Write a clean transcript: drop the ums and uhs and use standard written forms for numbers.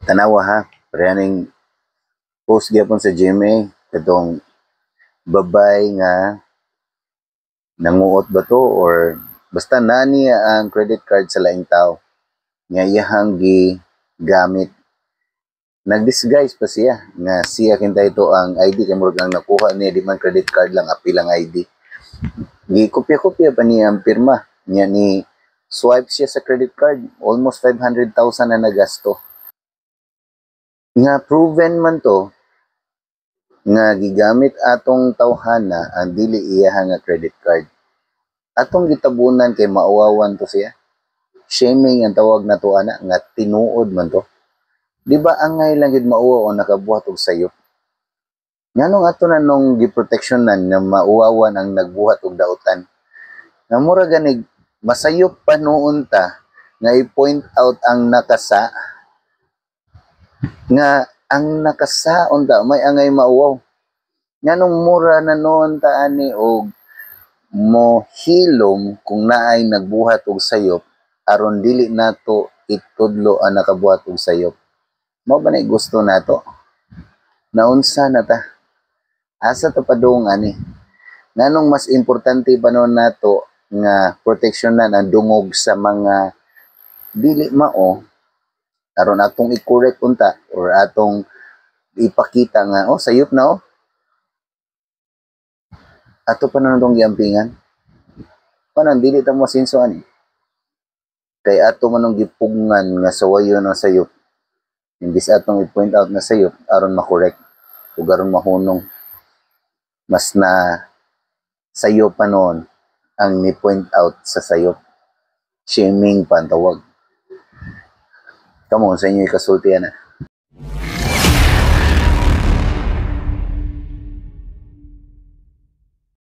Tanawa ha, parehaning post gyapon sa GMA katong babay nga nanguot ba to or basta naa niya ang credit card sa laing tao nga iyahang gigamit. Nag-disguise pa siya nga siya kinta ito ang ID kay murag ang nakuha niya di man credit card lang, apil ang ID. Gikopya-kopya pa niya ang pirma niya, ni swipe siya sa credit card, almost 500,000 na nagasto. Nga proven man to nga gigamit atong tawhana ang dili iyaha nga credit card. Atong gitabunan kay mauwawan to siya. Shaming ang tawag nato ana nga tinuod man to. Di ba angay lang gid mauwaw ang nakabuhat og sayop? Nganong ato na nung giproteksyonan nga mauwawan ang nagbuhat og dautan? Nga mura ganig masayop pa noon ta nga i-point out ang nakasa, nga ang nakasa unta may angay mauwaw. Nganong mura na noon ta ani og mohilom kung naay nagbuhat og sayop aron dili nato itudlo ang nakabuhat og sayop? Mao ba na gusto nato? Naunsa na ta? Asa ta padung ani? Nganong mas importante pa noon nato nga proteksyonan ang dungog sa mga dili mao aron atong i-correct unta or atong ipakita nga, "Oh, sayop na oh"? Ato pa na natong giampingan panan dili ta mo asenso ani kay ato man nung gipugngan nga sawayon ang sayop imbis atong i-point out na sayop aron ma-correct ug aron mahunong. Mas na sayo pa noon ang ni-point out sa sayop. Shaming pa ang tawag. Kamo, sa inyo ikasulti ana?